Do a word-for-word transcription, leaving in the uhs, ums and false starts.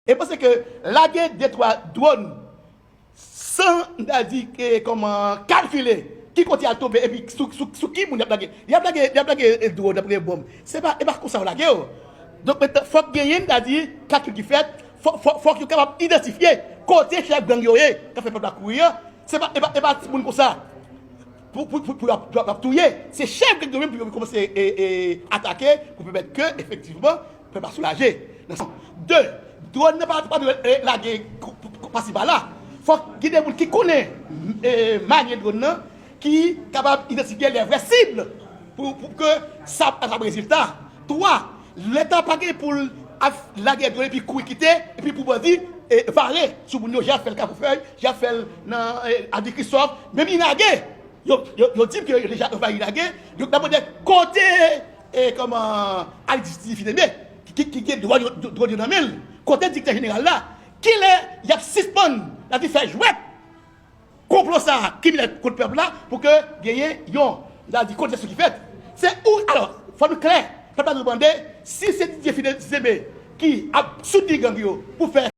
E panse ke lage de twa dwòn san, n ta di, ke kòman kalkile ki kote y al tonbe epi sou, sou, sou ki moun y ap lage. Y ap lage, y ap lage, e, dwòn, y ap lage bòm. Se pa, e pa konsa yo lage yo. Donk, mentnan, fòk genyen, n ta di, kalkil ki fèt, fò, fò, fòk yo kapab idantifye kote chèf gang yo ye, k ap fè pèp la kouri an. Se pa, e pa, e pa timoun konsa pou, pou, pou, pou y ap, y ap, y ap touye. Se chèf gang yo menm pou yo kòmanse, e, e, atake, pou pèmèt ke, efektivman, pèp la soulaje. Nan sans. De, dwòn nan pa, pa dwe, e, lage kou-, kou-, kou-, pasi pala. Fòk gen de moun ki konnen, e, manye dwòn nan, ki kapab idantifye lè vrè sib pou, pou ke sa ap rezilta. Twa, Leta pa gen pou l ap lage dwòn epi kouri kite, epi pou bandi, e, vale sou moun yo, jan y ap fè l Kafoufèy, jan y ap fè l nan, e, Avni Kristòf, menm Inagé. Yo, yo, yo di m ke yo deja anvayi Inagé. Donk, n ap mande kote, e, kòman, Alix Didier Fils-Aimé, ki, ki, ki gen dwòn yo, dwòn yo nan men l, kote direktè jeneral la, kilè y ap sispann, n a di, fè jwèt konplo sa a, kriminèl kont pèp la, pou ke genyen yon, n a di, kontestasyon ki fèt. Se ou, alò, fò nou klè, pèp la dwe mande, si se Didier Fils-Aimé ki ap soutni gang yo pou fè